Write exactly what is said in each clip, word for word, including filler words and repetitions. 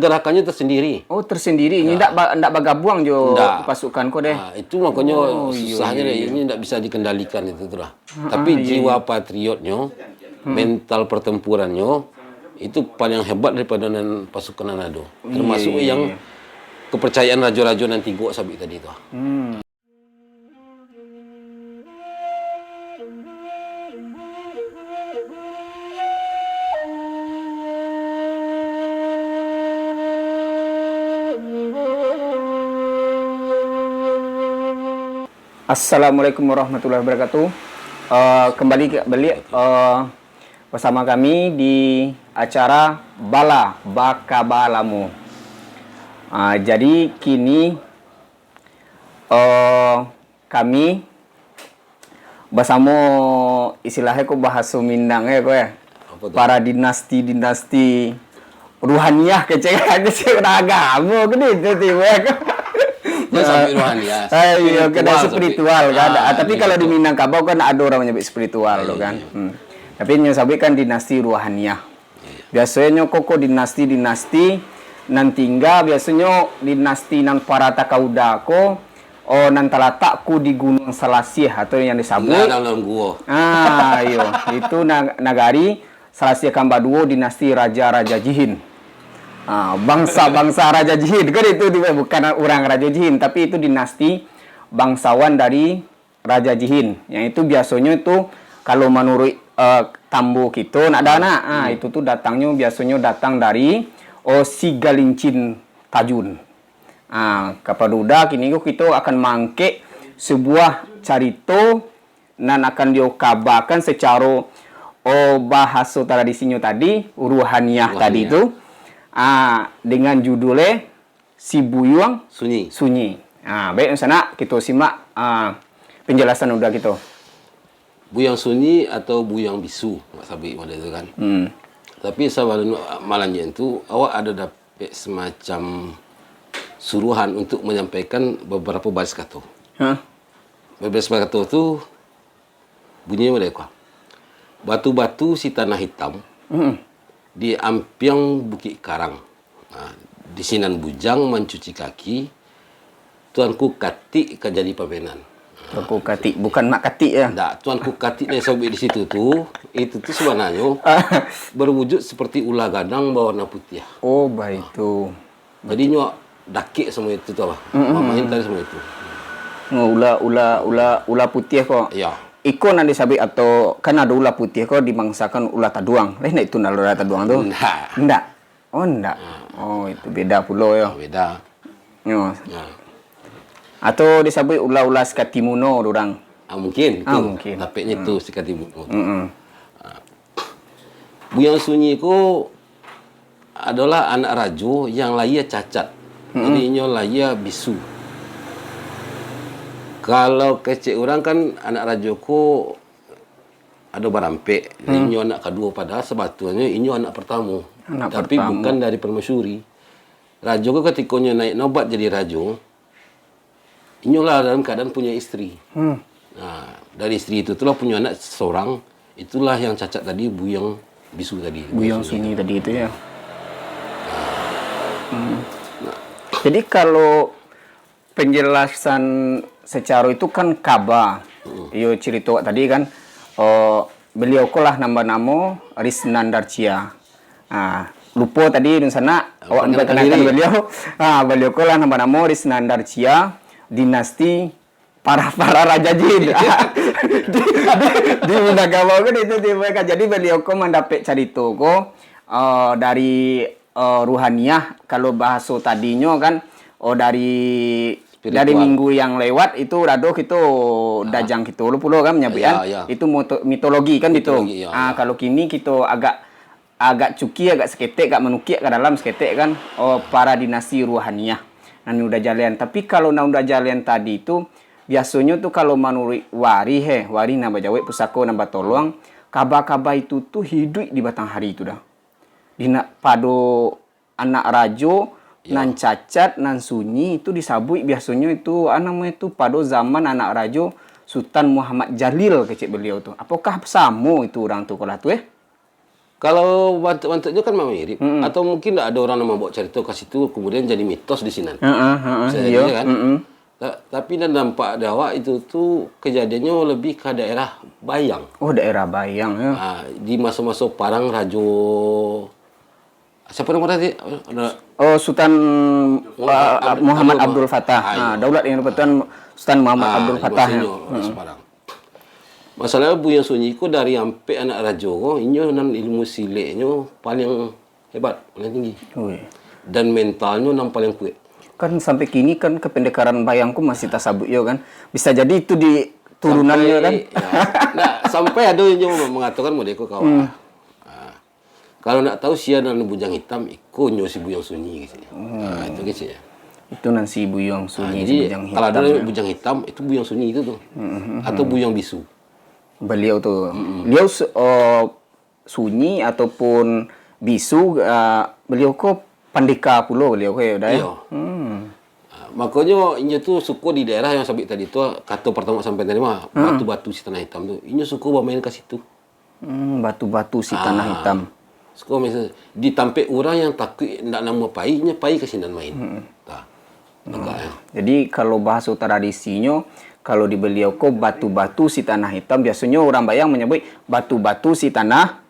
gerakannya tersendiri. Oh, tersendiri. Ini Ya. ndak ba-, ndak bagabuang jo Ndak. pasukan ko deh. Ah, itu makanya Oh, iyo, susahnyo iyo, deh. iyo. Ini ndak bisa dikendalikan itu tu lah. Ah, Tapi ah, iyo, jiwa iyo. patriotnyo, Hmm. mental pertempurannya itu paling hebat daripada nan pasukan nan ado. Iya, Termasuk iya, yang iya. kepercayaan rajo-rajo nan tigo sabik tadi tu. Hmm. Assalamualaikum warahmatullahi wabarakatuh. Eh, kembali ke balik eh, bersama kami di acara Bala Bakaba Lamo. Ah, jadi kini eh, kami basamo, istilahnyo ko bahaso Minang ya ko ya. Apa tu? Para dinasti-dinasti ruhaniah kecek kecek urang agamo ke ni tu tibo ya ko. Dia sampai ruhaniah. Ah, iya, kena Spiritual sampai. spiritual kan. Ah, Ah, tapi iya, kalau di betul. Minangkabau kan ada orang menyebut spiritual Ah, tu iya, kan. iya. Hmm. Tapi nyo sabut kan dinasti ruhaniah. Iya, iya. Biasonyo ko, ko dinasti-dinasti nan tingga, biasonyo dinasti nan para takauda ko, oh, nan talatak ku di Gunuang Salasiah atau yang disebut Tingga dalam guo. Ah, iyo. Itu na-, nagari Salasiah Kambaduo dinasti Raja-Raja Jihin. Ah, bangsa-bangsa Raja Jihin. Kan itu tu bukan urang Raja Jihin, tapi itu dinasti bangsawan dari Raja Jihin. Yang itu biasonyo tu kalau manuruik eh, tambo kito nak ado Hmm. anak, ah, Hmm. itu tu datangnyo biasonyo datang dari oh, Sigalincin Tajun. Ah, kapado Uda kini ko kito akan mangkek sebuah carito nan akan diokabakan secaro oh, bahaso tradisinyo tadi, ruhaniah tadi Ruhaniah. tu, ah, dengan judul eh Si Buyuang Sunyi. Sunyi. Ah, baik, sanak, kito simak ah, penjelasan Uda kito. Buyuang Sunyi atau Buyuang Bisu, mak sabik model tu kan. Hmm. Tapi sabalun malanjuik tu, awak ada dapek semacam suruhan untuk menyampaikan beberapa baris kato. Hah? Beberapa baris kato tu bunyi model ko. Batu-batu si tanah hitam, Hmm. di ampiang Bukik Karang. Ha, di sinan bujang mancuci kaki, Tuanku Katik ka jadi pamenan. Tuanku Katik, bukan Mak Katik ya? Ndak, Tuanku Katik nan sabik di situ tu, itu tu sabananyo berwujud seperti ulah gadang bawarna putiah. Oh, baitu. Jadi nyo dakek samo itu tu lah. Mm-mm. Mamain tadi samo itu. Oh, ulah, ulah, ulah, ulah putiah ko. Ya. Iko nan disabik atau kan ado ulah putiah ko dimangsakan ulah taduang. Lain ndak itu nan ulah taduang tu? Ndak. Ndak. Oh, ndak. Ah. Oh, itu beda pulo yo. Ah, beda. Yo. Ya. Atau disabuik ulah-ulah sikatimuno urang. Ah, mungkin, Ah, betul. mungkin. Dapeknyo Hmm. tu sikatimuno. Mm-mm. Ah. Buyuang Sunyi ko adolah anak rajo yang lahia cacat. Mm-mm. Jadi, inyo lahia bisu. Kalau kecek urang kan, anak rajo ko ado barampek. Hmm. Inyo anak kaduo, padahal sabatunyo inyo anak partamo. Anak Tapi partamo. bukan dari permaisuri. Rajo ko katiko nyo naik nobat jadi rajo, inyo lah dalam keadaan punya isteri. Hmm. Nah, dari isteri itu tu lah punyo anak seorang, itulah yang cacat tadi, Buyuang Bisu tadi. Buyuang Sunyi tadi itu, ya. Hmm. Nah. Jadi, kalau penjelasan secaro itu kan kaba. Hmm. Iyo, carito awak tadi kan, oh, beliau ko lah nan banamo Risnandar Cia. Ah, lupo tadi, dunsanak, Ah, awak perkenalkan perkenalkan diri. beliau. Ah, beliau ko lah nan banamo Risnandar Cia, dinasti para-para raja jin. Di, di, di Minangkabau kan itu tibo kan. Jadi beliau ko mandapek carito ko, eh, dari, eh, ruhaniah, kalau bahaso tadinyo kan, oh, dari, Spiritual. dari minggu yang lewat itu rado kito Ah. dajang kito lu pulo kan manyabuik Ya, kan. ya. Itu moto-, mitologi kan itu. Mitologi, ya, Ah, ya. kalau kini kito agak agak cuki, agak saketek, agak manukiak ka dalam saketek kan, oh, para dinasti ruhaniah nan udah jalean. Tapi kalau nan udah jalean tadi tu, biasonyo tu kalau manuruik warih, eh, warih nan bajawek, pusako nan batolong, kaba-kaba itu tu hiduik di batang hari tu dah. Di nak pado anak rajo Ya. nan cacat, nan sunyi, itu disabuik biasonyo itu, ah, namonyo itu pado zaman anak rajo Sutan Muhammad Jalil kecek beliau tu. Apakah samo itu urang tu, kalau tu, eh? Kalau bantuak-bantuaknyo kan memang mirip, mm-mm, atau mungkin ndak ado urang nan mambaok carito ka situ, kemudian jadi mitos di sinan. Heeh, heeh, bisa jadi, iyo, kan? Mm-mm. Ta-, tapi nan nampak di awak itu tu kejadiannyo lebih ka daerah Bayang. Oh, daerah Bayang, yo. Ah, di maso-maso parang Rajo, siapa nama tadi? Ada Oh, Sultan, Muhammad ah, Abdul, Muhammad Abdul Abdul Fatah. Ah, iyo. Ah, daulat yang dipertuan Sultan Muhammad Ah, Abdul di Fatah, yo. Maso inyo, mm-mm, Semarang. Masalah Buyuang Sunyi ko dari ampek anak rajo ko, inyo nan ilmu sileknyo paling hebat, paling tinggi. Ui. Dan mentalnyo nan paling kuek. Kan sampai kini kan kependekaran Bayang ko masih tasabuik yo kan. Bisa jadi itu di turunannyo kan. Sampai, ya, nah, sampai ado inyo mangatokan model ko kawan. Hmm. Ah. Kalau nak tahu sia nan Bujang Hitam, iko nyo si Buyuang Sunyi, keceknyo. Hmm. Ah, itu keceknyo. Itu nan si Buyuang Ah, Sunyi, si jadi, Bujang kalau ada Hitam, yo. Bujang Hitam, itu Buyuang Sunyi itu tu. Hmm, hmm, hmm. Atau Buyuang Bisu. Beliau tu, hmm, beliau su-, oh, sunyi ataupun bisu, ah, beliau ko pandeka pulo beliau ko, yo, Da, yo? Iyo. Hmm. Ah, makonyo inyo tu suko di daerah yang sabuik tadi tu, kato partamo sampai tadi mah, hmm, batu-batu si Tanah Hitam tu. Inyo suko bamain ka situ. Hmm, batu-batu si Tanah Ah. Hitam. Suko misal, di tampek urang yang takuik ndak namuah pai, inyo pai ka sinan main. Hmm. Tah. Hmm. Agaknyo. Jadi, kalau bahaso tradisinyo, kalau di baliau ko batu-batu si Tanah Hitam, biasonyo urang Bayang manyabuik batu-batu si Tanah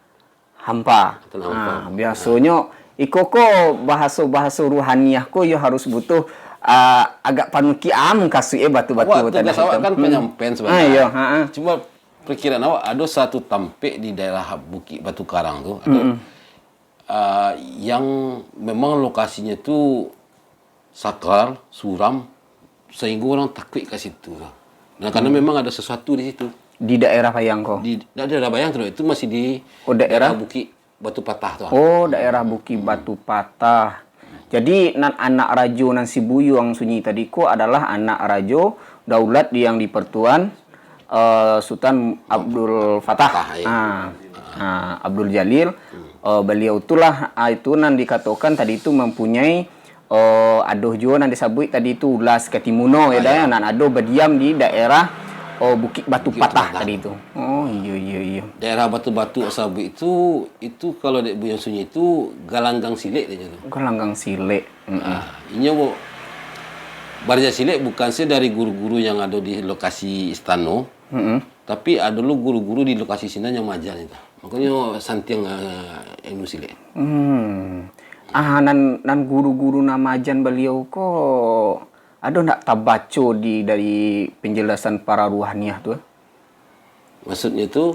Hampa. Tanah Hampa. Ah, biasonyo, iko ko bahaso-bahaso ruhaniah ko yo harus butuh, ah, agak panukik am kasuik, eh, batu-batu Awak, Tanah tugas awak Hitam. kan Hmm. penyampaian Ah, sebenarnya. Iyo, ha, ha. Cuma Pikiran awak, ado satu tampek di daerah Bukik Batu Karang tu, ado, Mm-mm. ah, yang memang lokasinyo tu sakral, suram, sahinggo urang takuik ka situ tu. Nah, karena Hmm. memang ada sesuatu di situ. Di daerah Bayang ko? Di, di daerah Bayang tu, itu masih di Oh, daerah? daerah Bukik Batu Patah tu. Oh, daerah Bukik Hmm. Batu Patah. Jadi, nan anak rajo nan si Buyuang Sunyi tadi ko adalah anak rajo daulat yang dipertuan, eh, Sultan Abdul Fatah. Fatah, ya. Ah, ah, Abdul Jalil, Hmm. eh, beliau itulah, ah, itu nan dikatokan tadi tu mempunyai, eh, adoh juo nan disabuik tadi tu ulas Katimuno, ya, Ah, Da, ya. nan adoh badiam di daerah, oh, Bukik Batu Bukik Patah Patah. tadi tu. Oh, iyo, iyo, iyo. Daerah batu-batu sabuik itu, itu kalau dek Buyuang Sunyi itu galanggang silek dia tu. Galanggang silek. Mm-mm. Ah, inyo bu-, baraja silek bukan saja dari guru-guru yang ado di lokasi istano, Mm-mm. tapi ado lo guru-guru di lokasi sinan yang maaja itu. Makonyo santiang, ah, ilmu silek. Hmm. Ah, nan, nan guru-guru nan maaja baliau ko ado ndak tabaco di, dari penjelasan para ruhaniah tu, eh? Maksudnyo tu,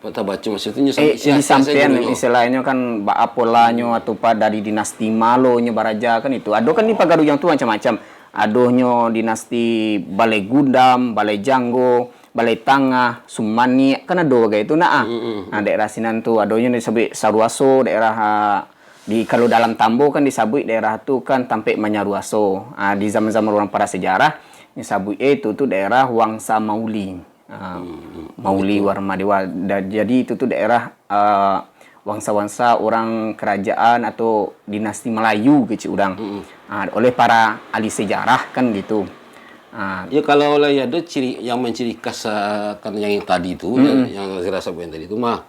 tabaco maksud tu, nyo Eh, sampai siasat saja disampaian, dulunyo. Istilahnyo kan, baa polanyo atau pa dari dinasti ma lo nyo baraja kan itu. Ado kan di Pagaruyang tu macam-macam. Adonyo dinasti Balai Gundam, Balai Janggo, Balai Tangah, Sumaniak, kan ado bagai tu nak, ah. Mm, mm, mm. Nah, daerah sinan tu, adonyo disabuik Saruaso, daerah, ah, di, kalau dalam Tambo kan disabuik daerah tu kan tampek Manyaruaso. Ah, di zaman-zaman urang prasejarah, disabuik, eh, itu tu daerah Wangsa Mauli. Ah, Hmm, hmm. Mauli Warmadewa. Da-, jadi itu tu daerah, ah, wangsa-wangsa orang kerajaan atau dinasti Melayu kecek urang. Hmm. Ah, oleh para ahli sejarah kan gitu. Ah. Ya, kalau lah ya ada ciri yang menciri khas, ah, kan yang tadi tu, Hmm. yang, yang saya rasa yang tadi tu mah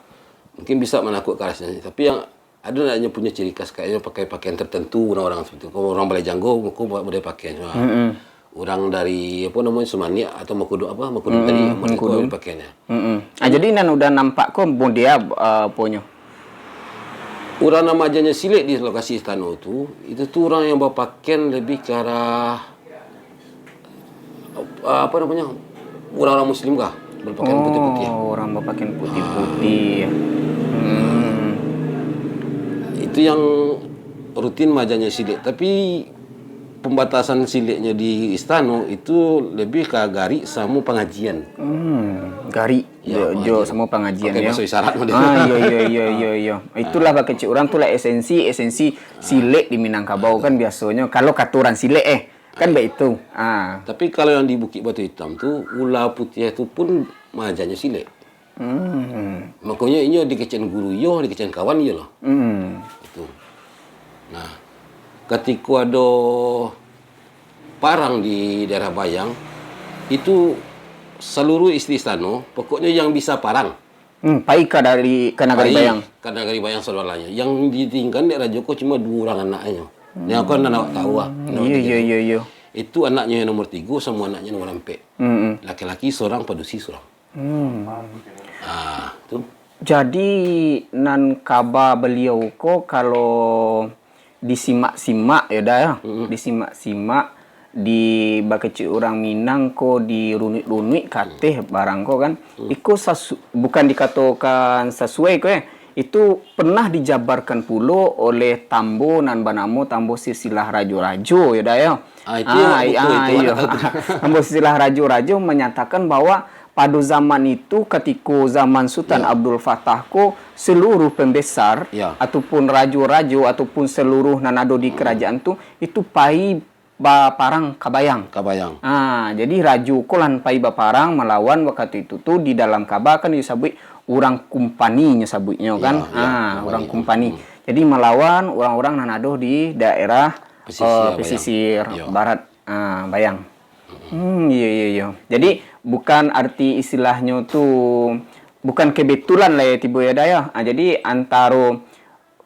mungkin bisa menakutkan rasanya. Tapi yang Ado ndak nyo punyo ciri khas, kayaknyo pakai pakaian tertentu urang-urang seperti itu. Kalau urang Balai Janggo, mako ba-, model pakaiannyo. Mm-mm. Urang dari, apo namonyo, Sumaniak atau Mengkudu, apo, Mengkudu Mm-mm, tadi, model Mengkudu. Itu pakaiannyo. Mm-mm. Ah, jadi nan udah nampak ko model, ah, aponyo? Urang nan maajanyo silek di lokasi istano tu, itu tu urang yang bapakaian lebih ke arah ah, apa namanya, orang-orang muslim kah, berpakaian putih-putih. Oh, orang berpakaian putih-putih. Ah. Hmm. Itu yang rutin maajanyo silek. Tapi pembatasan sileknyo di istano itu lebih ka garik samo pangajian. Hmm, garik. Ya, jo, jo pangajian. Samo pangajian, pakai ya. Bahasa isyarat model. Ah, iya, iya, iya, iya, iya. Itulah, ah, bakecek urang tu lah esensi, esensi silek di Minangkabau kan biasonyo. Kalau kato urang silek, eh, Kan baitu. Ah. Tapi kalau yang di Bukik Batu Hitam tu, ular putiah tu pun maajannyo silek. Hmm. Makonyo inyo dikecekan guru iyo, dikecekan kawan iyo lah. Hmm. Itu. Nah, katiko ado parang di daerah Bayang, itu saluruh istri istano, pokoknyo yang bisa parang, Hmm, pai ka dari, ka Nagari Pai Bayang. Ka Nagari Bayang sabalah nyo. Yang ditinggakan dek rajo ko cuma duo urang anaknyo. Yang ko nan awak tahu lah. Nan awak Iyo, iyo, tahu. Iyo, iyo. Itu anaknyo yang nomor tigo sama anaknyo nomor ampek. Hmm. Laki-laki seorang, padusi seorang. Hmm. Ah, tu. Jadi, nan kaba baliau ko, kalau disimak-simak yo Da, yo. Disimak-simak, di bakecek urang Minang ko, dirunuik-runuik kateh barang ko kan. Iko sasu-, bukan dikatokan sasuai ko, eh. Itu pernah dijabarkan pulo oleh tambo nan banamo tambo silsilah rajo-rajo yo Da, yo. Ah, itu yang awak butuh, itu awak Iyo. nak tahu tu. Tambo silsilah rajo-rajo manyatakan bahwa pado zaman itu, katiko zaman Sutan Ya. Abdul Fatah ko, seluruh pembesar Ya. ataupun rajo-rajo ataupun seluruh nan ado di kerajaan tu, itu pai baparang ka Bayang. Kabayang. Ah, jadi rajo ko lah pai baparang malawan wakatu itu tu, di dalam kaba kan disabuik urang kumpani nyo sabuiknyo kan. Ya, ya, Ah, kumpani. urang kumpani. Jadi malawan urang-urang nan ado di daerah Pesisir eh, Bayang. pesisir Ya. barat ah, Bayang. Hmm, iyo, iyo, iyo. Jadi bukan arti istilahnyo tu, bukan kebetulan lah yo tibo yo Da, yo. Ah, jadi antaro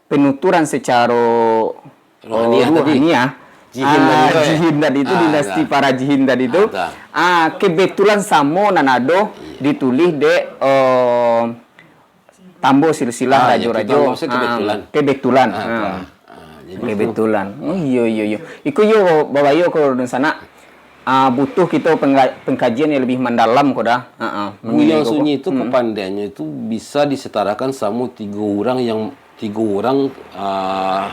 penuturan secaro Rohaniah oh, tadi. Rohaniah. Jihin tadi tu, eh? Jihin tadi tu, Ah, dinasti dah. para Jihin tadi tu. Ah, dah. Ah, kebetulan samo nan ado ditulih dek eh, tambo silsilah Ah, ya, rajo-rajo. kita maksud kebetulan. Ah, kebetulan. Ah, Ah. dah. Ah, jadi Kebetulan. Oh, iyo, iyo, iyo. Iko yo babayo ko dunsanak. Ah, butuh kito pengga- pengkajian yang lebih mandalam ko Da. Ha ah. Buyuang Sunyi itu kapandaiannyo itu bisa disetarakan samo tigo urang yang, tigo urang, ah,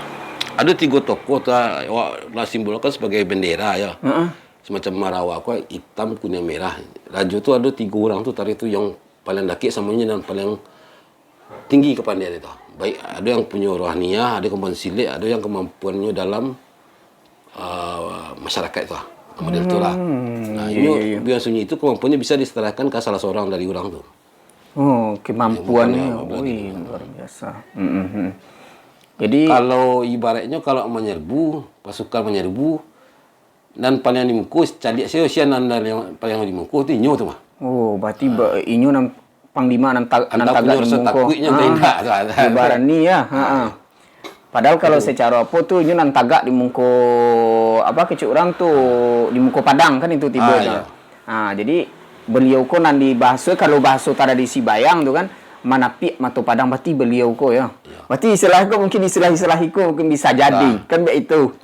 ado tigo tokoh tu, ah, awak lah simbolkan sebagai bendera yo. Ha ah. Semacam marawa ko, hitam, kuning, merah. Rajo tu ado tigo urang tu tadi tu yang paling dakek samo inyo dan paling tinggi kapandaian itu. Baik, ado yang punyo rohaniah, ado yang kemampuan silek, ado yang kemampuannyo dalam ah, masyarakat tu lah. Model tu lah. Hmm, Nah, iya, inyo iya, iya. Buyuang Sunyi itu kemampuannyo bisa disetarakan ka salah seorang dari urang tu. Oh, kemampuannyo. Kemampuannyo, Wih, luar biasa. Mm-mm. Jadi Kalau ibaratnyo kalau manyerbu, pasukan manyerbu, nan paling di muko, caliak sajo sia nan paling, paling di muko tu inyo tu mah. Oh, berarti ba- inyo nan panglima nan, ta- nan Antah tagak punyo di rasa muko. takuik nyo Ah, indak tu. Dia barani ya. Ha ah. Padahal kalau secara apo tu inyo nan tagak di muko apa kecek urang tu di muko padang kan itu tibo Ah, tu. iya. Ha, jadi beliau ko nan di bahaso kalau bahaso tradisi Bayang tu kan manapiak mato padang berarti beliau ko ya. Berarti istilah ko mungkin istilah-istilah iko mungkin bisa jadi kan baik itu.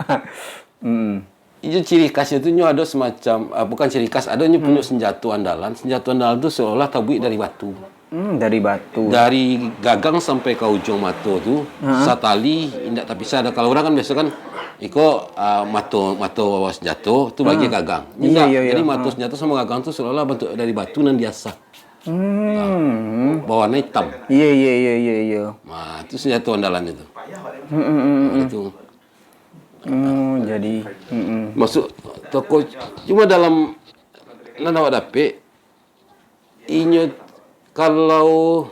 Hmm. Iyo ciri khasnyo tu nyo ado semacam, ah, bukan ciri khas, ado nyo punyo senjato andalan. Senjato andalan tu seolah tabuik dari batu. Hmm, dari batu. Dari gagang sampai ka ujuang mato tu, satali indak tapisah. Kalau urang kan biaso kan, iko, ah, mato, mato senjato tu bagi gagang. Iyo, Indak. iyo, iyo. Jadi mato senjato sama gagang tu seolah-olah bantuak dari batu nan diasah. Hmm. Bawarna hitam. Iyo, iyo, iyo, iyo, iyo. Nah, itu senjato andalan itu. Hmm, hmm, hmm, hmm. Itu. Hmm, jadi, hmm, hmm. Masuk toko cuma dalam nan awak dapek inyo kalau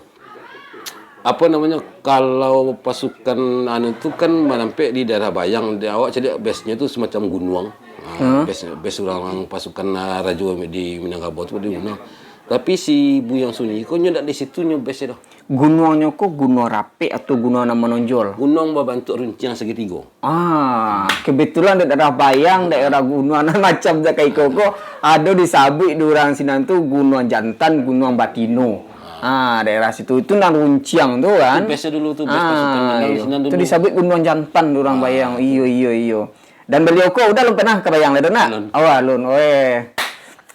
apa namanya kalau pasukan anu tu kan manampek di daerah Bayang di awak caliak base-nyo tu semacam gunuang. Ha, base base urang pasukan ah, rajo di Minangkabau tu di gunuang. Tapi si Buyuang Sunyi ko nyo dak di situ nyo base tu. Gunuangnyo ko gunuang rapek atau gunuang nan manonjol? Gunuang babantuk runciang segitigo. Ah, kebetulan di daerah Bayang, daerah gunuang nan macam sakai iko ko, ado disabuik di urang sinan tu gunuang jantan, gunuang batino. Ah, daerah situ itu nan runciang tu kan. Base dulu tu, base pasukan Minang Iyo. Sinan dulu. Tu disabuik gunuang jantan di urang Bayang. Iyo, iyo, iyo. Dan beliau ko udah lum pernah ka Bayang lah tu nak? Alun. Awak alun. Weh.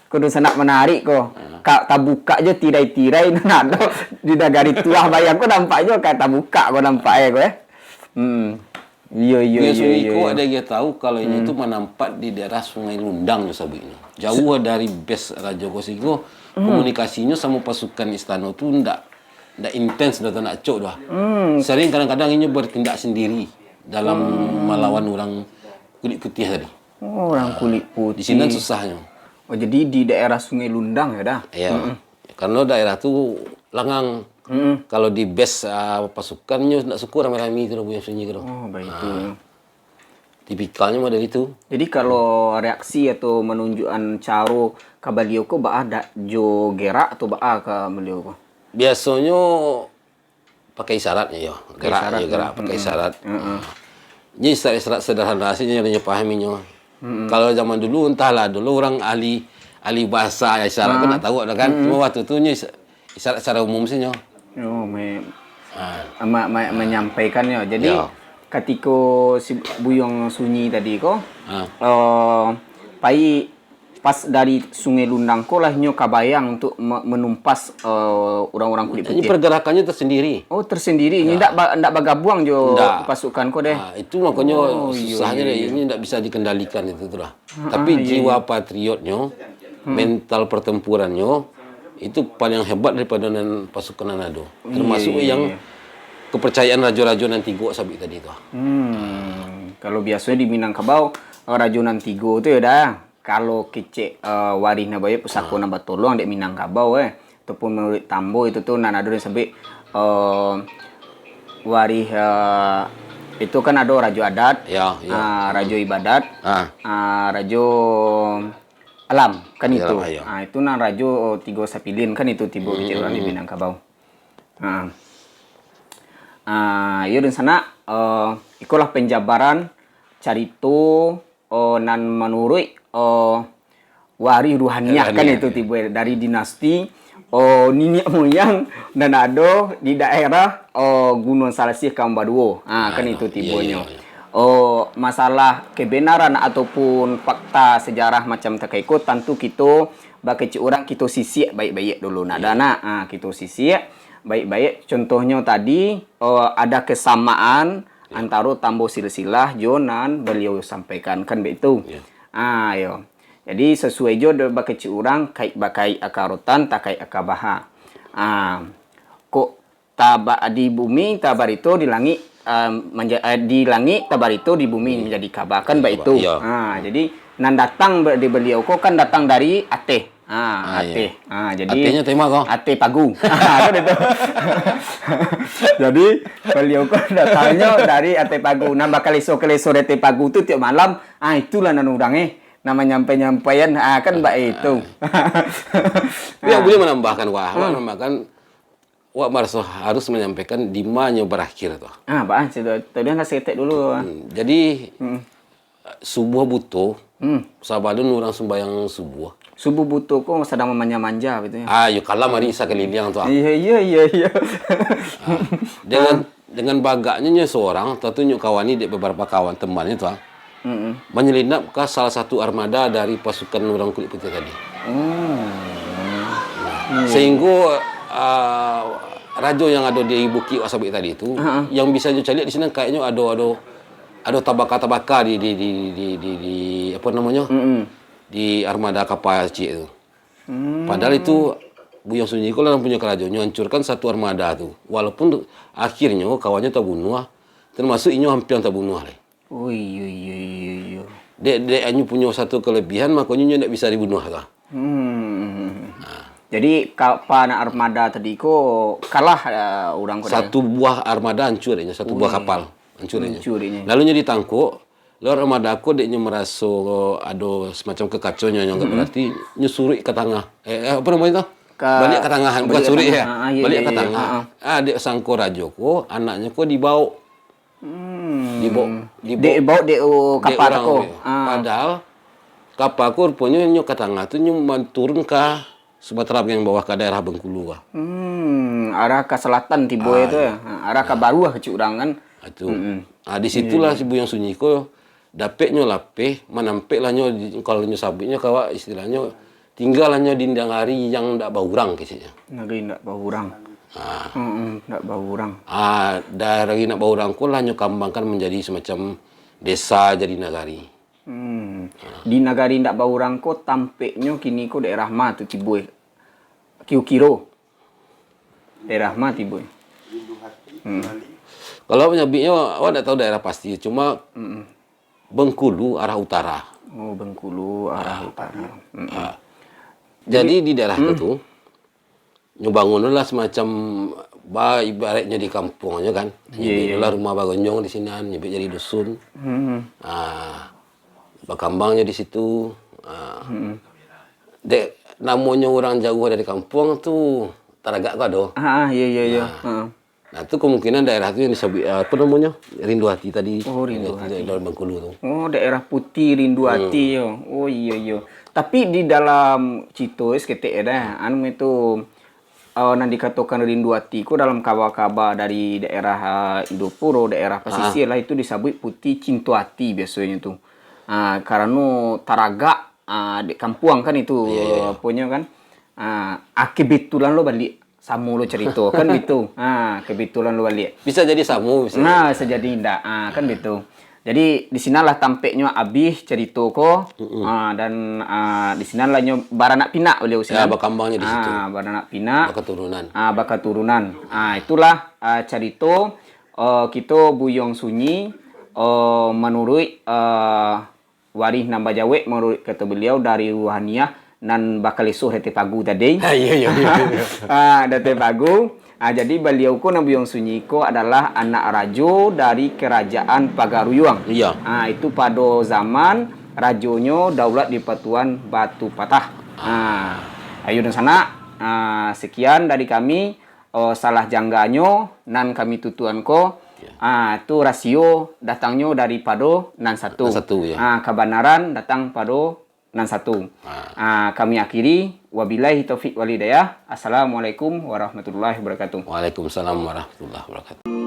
Ko dunsanak manarik ko. Ka tabuka je tirai-tirai nan ado di nagari tuah Bayang ko nampak je ka tabuka ko nampak eh ko eh. Hmm. Iyo iyo Buyuang iyo Sunyi iyo. Ko ada yang tahu kalau ini tu manampak di daerah Sungai Lundang nyo sabuiknyo. Jauah dari base Rajo Kosiko, komunikasinyo samo pasukan istano tu ndak ndak intens dah tak nak cok dah. Sering kadang-kadang inyo bertindak sendiri dalam malawan urang kulit putih tadi. Oh, urang kulit putih. Di sinan susahnyo. Oh, jadi di daerah Sungai Lundang ya dah? Ya. Karena daerah tu langang. Kalau di base ah, pasukan nyo ndak suko rami-rami tu Buyuang Sunyi ko. Oh, baik tu. Tipikalnyo model itu. Jadi kalau reaksi atau manunjukan caro ka baliau ko baa dak jo gerak atau baa ka baliau ko? Biasonyo pakai isyarat nyo, yo. Pakai gerak, isyarat, yo, gerak, yo. Pakai isyarat. Heeh. Nyo isyarat-isyarat sederhana sajo nyo, nyo pahami nyo. Kalau zaman dulu, entahlah, dulu urang ahli, ahli bahasa isyarat tu nak tahu dah kan. Cuma waktu tu nyo is-, isyarat secara umum sajo. Oh, me-, Ah. ma-, ma-, menyampaikannyo. Jadi, yo, katiko si Buyuang Sunyi tadi ko, Ah. eh, pai pas dari Sungai Lundang ko lah nyo kabayang untuk me-, menumpas, eh, urang-urang kulik putiah. Pergerakannyo tersendiri. Oh, tersendiri. Inyo ndak ba-, ndak bagabuang jo pasukan ko deh. Ah, itu makonyo susahnyo deh. Inyo ndak bisa dikendalikan itu tu lah. Tapi jiwa patriotnyo, mental pertempuranyo, itu paling hebat daripado nan pasukan nan ado. Termasuk yang kepercayaan rajo-rajo nan tigo sabik tadi tu. Hmm, kalau biaso di Minangkabau, rajo nan tigo tu yo dah. Kalau kecek, eh, warih nan baiak, pusako nan batolong dek Minangkabau, eh, ataupun menurut Tambo itu tu nan ado disabuik, eh, warih, eh, itu kan ado rajo adat, Ya, ya. ah, rajo ibadat, Ah. ah, rajo alam, kan Rajo itu. alam, ya. Ah, itu nan rajo tigo sapilin kan itu tibo kecek urang di Minangkabau. Ah. Ah, iyo dunsanak, eh, ikolah penjabaran carito, eh, nan manuruik, eh, warih ruhaniah kan itu tibo dari dinasti, eh, niniak moyang nan ado di daerah, eh, Gunuang Salasih Kambang Duo. Ah, kan itu tibonyo. Iyo, iyo. Oh, masalah kebenaran ataupun fakta sejarah macam takah iko, tantu kito bakecek urang kito sisiak baik-baik dulu. Nak dah nak, ah, kito sisiak baik-baik. Contohnyo tadi, eh, ada kesamaan antaro Tambo Silsilah jo nan baliau sampaikan, kan baitu? Iyo. Ah, iyo. Jadi, sasuai jo do bakecek urang, kaik bakaik aka rotan, takaik aka baha. Ah, kok taba-, di bumi tabarito, di langik, ah, manja-, ah, di langik tabarito, di bumi manjadi kaba. Kan baitu? Iyo. Ah, jadi, nan datang ba-, di baliau ko kan datang dari ateh. Ah, Ah, iyo. ateh. Ah, jadi, Atehnyo tema ko? ateh pagu. Ah, kan itu. Jadi, baliau ko datangnyo dari ateh pagu. Nan bakaleso-kaleso di ateh pagu tu tiok malam, ah, itulah nan urang, eh, nan manyampai-nyampaian, ah, kan baitu. Tapi yang Ah. boleh manambahkan, wah, awak Hmm. manambahkan, awak maraso harus manyampaikan di ma nyo barakhir tu. Ah, bah, ah, cito, tadi lah saketek dulu. Hmm, jadi, Hmm. subuah buto, Hmm. sabalun urang sumbayang subuah. Subuah buto ko sadang mamanja-manja gitu ya. Ah, yo kalam ari sakaliliang tu, ah. Iyo, iyo, iyo, iyo. Ah, dengan, dengan bagaknyo nyo sorang, tantu nyo kawani dek beberapa kawan temannyo tu, ah. Mm-mm. Manyelinap ka salah satu armada dari pasukan urang kulik putiah tadi. Hmm. Nah, Iyo. sehingga, ah, rajo yang ado di bukik wak sabuik tadi tu, Ha-ha. yang bisa nyo caliak di sinan kayaknyo ado, ado, ado tabaka-tabaka di, di, di, di, di, di, apa namonyo? Mm-mm. Di armada kapa ciek tu. Hmm. Padahal itu Buyuang Sunyi ko lah nan punyo karajo, nyo ancurkan satu armada tu. Walaupun akhirnyo kawannyo tabunuah, termasuk inyo hampiang tabunuah lai. Ui, ui, ui, ui, ui. Dek, dek inyo punyo satu kelebihan, makonyo inyo ndak bisa dibunuah tu. Hmm. Nah. Jadi, kapa nan armada tadi ko kalah, eh, urang ko dah? Satu buah armada hancur inyo, satu buah Ui. kapal hancur inyo. Hancur inyo. Lalu inyo ditangkok, lalu armada ko dek inyo maraso ado semacam kekaconyo yang agak Hmm. berarti, inyo suruik ka tangah. Eh, eh, apa namonyo tu? Ka Baliak ka tangah, bukan baliak ka suruik tangah. ya. Ha, ha, iya, Baliak iya, ka iya. tangah. Ha, ha. Ah, dek sangko rajo ko, anaknyo ko dibaok Hmm. Dibaok, dibaok Dek, baok dek, oh, dek kapal urang ko. tu. Ah. Padahal kapal ko ruponyo nyo ka tangah tu nyo man-, turun ka Sumatera bagian bawah, ka daerah Bengkulu ka. Hmm, arah ka selatan tibo Ah, itu iya. ya. Ha, arah ka Ah. baruah kecek urang kan. Ah, tu. Mm-mm. Ah, di situlah Iya, iya. si Buyuang Sunyi ko dapeknyo lapeh, manampeklah nyo di, kalau nyo sabuiknyo ka awak istilahnyo, tinggalah nyo di nagari yang ndak baurang, keceknyo. Nagari ndak baurang. Ah. Mm-mm, ndak baurang. Ah, dari ndak baurang ko lah nyo kambangkan manjadi semacam desa jadi nagari. Hmm. Ah. Di nagari ndak baurang ko tampeknyo kini ko daerah ma tu tibo, eh? Kiro-kiro. Daerah ma tibo, eh? Hmm. Kalau manyabuiknyo, awak ndak tahu daerah pasti, cuma Mm-mm. Bengkulu arah utara. Oh, Bengkulu arah Ah. utara. Mm-mm. Ah. Jadi, Jadi, di daerah tu hmm. tu, nyo bangunlah semacam ba-, ibaratnyo di kampuangnyo kan. Iya, Nyo iya, bueknyolah iya. rumah bagonjong di sinan, nyo buek jadi dusun. Hmm. Ah, bakambangnyo di situ. Ah. Hmm. Dek, namonyo urang jauah dari kampuang tu, Taragak ko ado. Ah, ah, iyo, iyo, iyo. Nah. Ah. Nah, tu kemungkinan daerah tu yang disebut, ah, apa namanya? Rindu Hati tadi. Oh, Rindu Hati. Daerah Bengkulu tu. Oh, daerah Putih Rindu Hati yo. Oh, iyo, iyo. Tapi di dalam cito saketek ya dah, anu itu, eh, nan dikatokan Rindu Hati ko dalam kaba-kaba dari daerah, eh, Indopuro, daerah pasisia lah, itu disabuik Putih Cinto Hati biasonyo tu. Ah, karano taragak, ah, di kampuang kan itu, iyo, iyo, iyo, aponyo kan. Ah, ah, kebetulan lo baliak. Samo lo carito, kan bitu. Ha, kebetulan lo baliak. Bisa jadi samo, bisa jadi indak. Ha, kan bitu. Jadi, di sinalah tampeknyo abih carito ko. Mm-mm. Ha, dan, ha, di sinalah nyo baranak pinak baliau sinan. Ya, bakambangnyo di situ. Ha, baranak pinak. Bakaturunan. Ha, bakaturunan. Ha, itulah, ha, carito, eh, kito Buyuang Sunyi, eh, manuruik, eh, warih nan bajawek, manuruik kato baliau, dari ruhaniah nan bakaleso di ateh pagu tadi. Ha, iyo, iyo, iyo, iyo. Ha, di ateh pagu. Ha, jadi baliau ko nan Buyuang Sunyi ko adalah anak rajo dari Kerajaan Pagaruyuang. Iyo. Ha, itu pado zaman rajonyo Daulat Dipatuan Batu Patah. Ha, ayo dunsanak, ha, sekian dari kami. Oh, salah jangganyo nan kami tutuan ko, ya, ah, tu rasio datangnyo daripado nan satu. Nan satu, ya. Ah, kabanaran datang pado nan satu. Ah. Ah, kami akhiri, wabillahi taufik wal hidayah. Assalamualaikum warahmatullahi wabarakatuh. Waalaikumsalam warahmatullahi wabarakatuh.